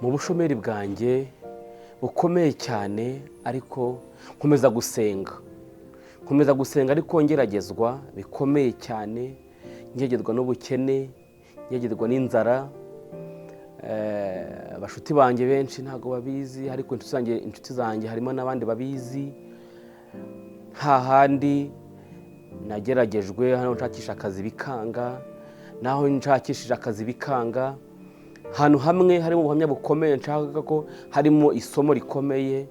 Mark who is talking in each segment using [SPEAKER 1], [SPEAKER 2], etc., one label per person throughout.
[SPEAKER 1] Mu bushomeri bwanjye bukomeye cyane, ariko nkomeza gusenga, nkomeza gusenga, ariko ngeragezwa bikomeye cyane, ngeragezwa n'ubukene, ngeragezwa n'inzara. Abashuti banjye benshi ntabwo babizi, ariko inshuti zanjye harimo n'abandi babizi. Hahandi nageragejwe, hano nshakisha akazi bikanga, naho nshakishije akazi bikanga. Ahantu hamwe harimo ubuhamya bukomeye, nshaka ko harimo isomo rikomeye.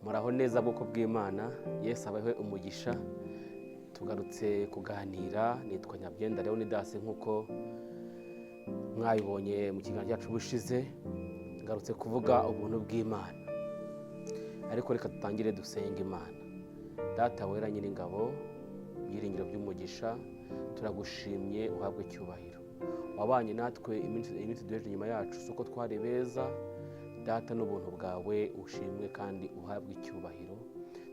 [SPEAKER 1] Muraho neza bwoko bw'Imana, Yesu abahe umugisha. Tugarutse kuganira, nitwa Nyabyenda Leonidas nk'uko mwabibonye mu kiganiro cyacu bushize. Ngarutse kuvuga ubuntu bw'Imana, ariko reka dutangire dusenga Imana. Data wera nyiringabo, ibyiringiro by'umugisha, turagushimye, uhabwe icyubahiro. Wabanye natwe iminsi duheje inyuma yacu, si uko twari beza. Data, n'ubuntu bwawe ushimwe kandi uhabwe icyubahiro.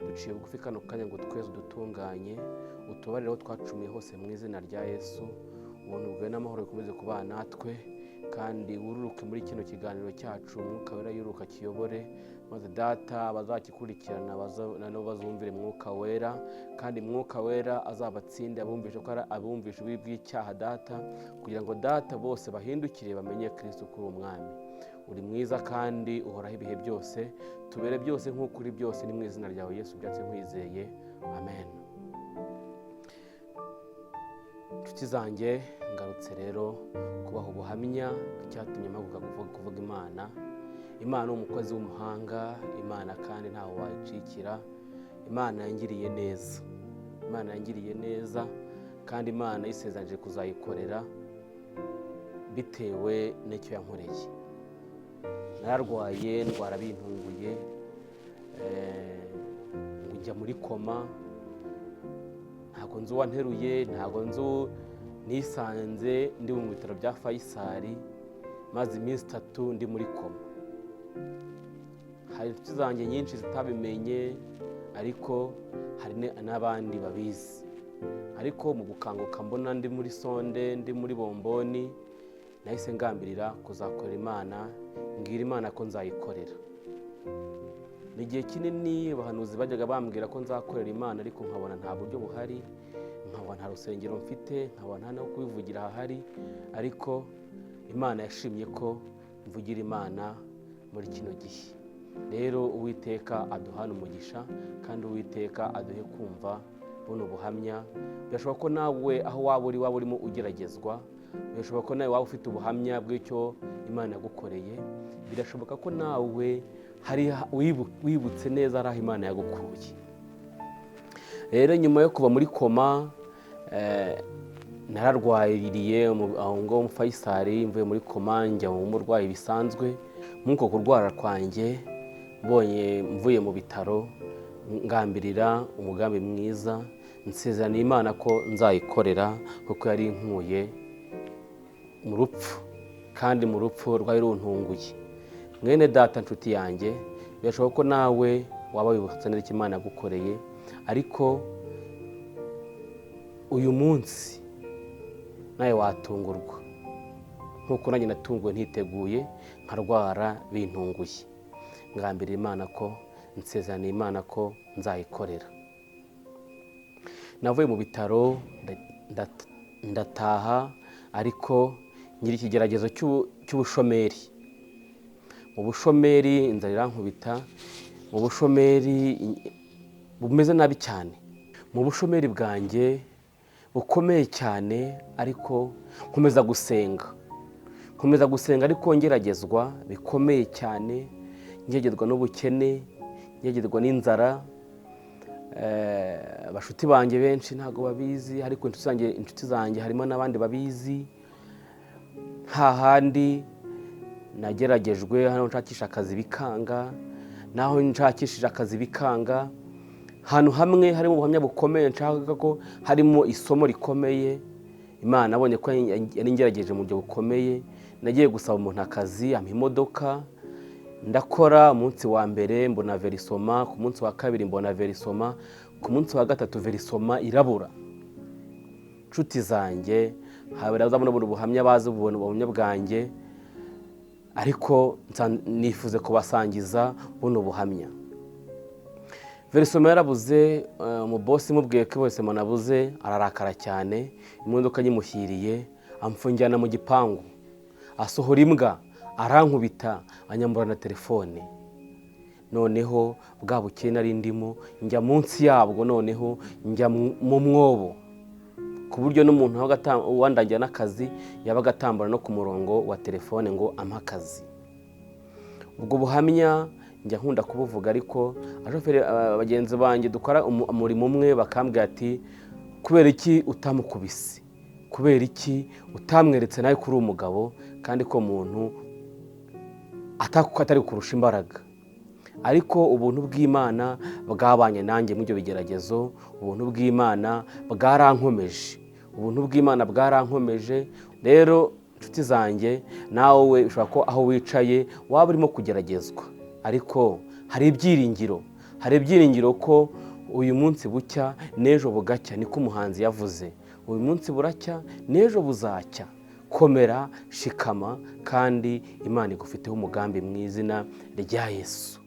[SPEAKER 1] Duciye bugufi kano kanya ngo twese dutunganye, utubarire aho twacumuye hose mu izina rya Yesu. Ubuntu bwawe n'amahoro bikomeze kubana natwe, kandi wururuke muri kino kiganiro cyacu, Umwuka Wera yururuka kiyobore, maze Data abazagikurikirana nabo bazumvire Mwuka Wera, kandi Mwuka Wera azabatsinde abumvishe ko ari abumvishe ububi bw'icyaha, Data, kugira ngo Data bose bahindukire bamenye Kristo kuri umwami. Uri mwiza kandi uhoraho ibihe byose, tubere byose nk'uko uri byose, ni mu izina ryawe Yesu byatse nkwizeye, amen. Inshuti zanjye, ngarutse rero kubaha ubuhamya icyatumye mpaguka kuvuga Imana. Imana ni umukozi w'umuhanga, Imana kandi ntawe wayicikira. Imana yangiriye neza, Imana yangiriye neza, kandi Imana yisezeranyije kuzayikorera bitewe n'icyo yankoreye. Nararwaye, ndwara bintunguye, njya muri koma, ntabwo nzi uwanteruye, ntabwo nzi, nisanze ndi mu bitaro bya Faisal, maze iminsi 3 ndi muri koma. Hari inshuti zanjye nyinshi zitabimenye, ariko hari n'abandi babizi. Ariko mu gukanguka mbona ndi muri sonde, ndi muri bomboni, nahise ngambirira kuzakorera Imana, mbwira Imana ko nzayikorera. Ni igihe kinini abahanuzi bajyaga bambwira ko nzakorera Imana, ariko nkabona nta buryo buhari, nkabona nta rusengero mfite, nkabona nta no kubivugira ahari. Ariko Imana yashimye ko mvugira Imana muri kino gihe. Rero Uwiteka aduhane umugisha, kandi Uwiteka aduhe kumva buno buhamya. Birashoboka ko nawe aho waba uri, waba urimo ugeragezwa, birashoboka ko nawe waba ufite ubuhamya bw'icyo Imana yagukoreye, birashoboka ko nawe hari wibutse neza ari aho Imana yagukuye. Rero nyuma yo kuva muri koma, nararwaririye aho ngaho mu Faisal, mvuye muri koma njya mu burwayi bisanzwe. Muri uko kurwara kwanjye, mbonye mvuye mu bitaro, ngambirira umugambi mwiza, nsezerana Imana ko nzayikorera, kuko yari inkuye mu rupfu, kandi mu rupfu rwari runtunguye. Mwene data, nshuti yanjye, birashoboka ko nawe waba wibutse neza icyo Imana yagukoreye, ariko uyu munsi nawe watungurwa nk'uko nanjye natunguwe ntiteguye, nkarwara bintunguye. Ngambirira Imana ko nsezerana Imana ko nzayikorera. Navuye mu bitaro ndataha, ariko ngira ikigeragezo cy'ubushomeri. Mu bushomeri inzara irankubita, mu bushomeri bumeze nabi cyane, mu bushomeri bwanjye bukomeye cyane, ariko nkomeza gusenga, nkomeza gusenga, ariko ngeragezwa bikomeye cyane, ngeragezwa n'ubukene, ngeragezwa n'inzara. Abashuti banjye benshi ntabwo babizi, ariko inshuti zanjye harimo n'abandi babizi. Hahandi nageragejwe, hano nshakisha akazi bikanga, naho nshakishije akazi bikanga. Ahantu hamwe harimo ubuhamya bukomeye, nshaka ko harimo isomo rikomeye. Imana abonye ko yari ngerageje mu buryo bukomeye, nagiye gusaba umuntu akazi, ampa imodoka, ndakora. Umunsi wa mbere mbona verisoma, ku munsi wa kabiri mbona verisoma, ku munsi wa gatatu verisoma irabura. Nshuti zanjye, habera ubuhamya, bazi ubuhamya bwanjye, ariko nifuze kubasangiza buno buhamya. Verisoma yarabuze. Umubosi mubwiye ko verisoma nabuze, ararakara cyane. Imodoka nyimushyiriye, amfungirana mu gipangu, asohora imbwa arankubita, anyambura na telefone. Noneho bwa bukene nari ndimo, njya munsi yabwo, noneho njya mu mwobo, ku buryo n'umuntu wandangira n'akazi yabaga atambara no ku murongo wa telefone ngo ampe akazi. Ubwo buhamya njya nkunda kubuvuga, ariko abashoferi bagenzi banjye dukora umurimo umwe bakambwira ati: "Kubera iki utamukubise? Kubera iki utamweretse nawe kuri umugabo, kandi ko muntu atari kurusha imbaraga?" Ariko ubuntu bw'Imana bwabanye nanjye muri ibyo bigeragezo. Ubuntu bw'Imana bwarankomeje, ubuntu bw'Imana bwarankomeje. Rero inshuti zanjye, nawe ushobora ko aho wicaye waba urimo kugeragezwa, ariko hari ibyiringiro, hari ibyiringiro ko uyu munsi bucya n'ejo bugacya. Niko umuhanzi yavuze: "Uyu munsi buracya, n'ejo buzacya." Komera, shikama, kandi Imana igufiteho umugambi mu izina rya Yesu.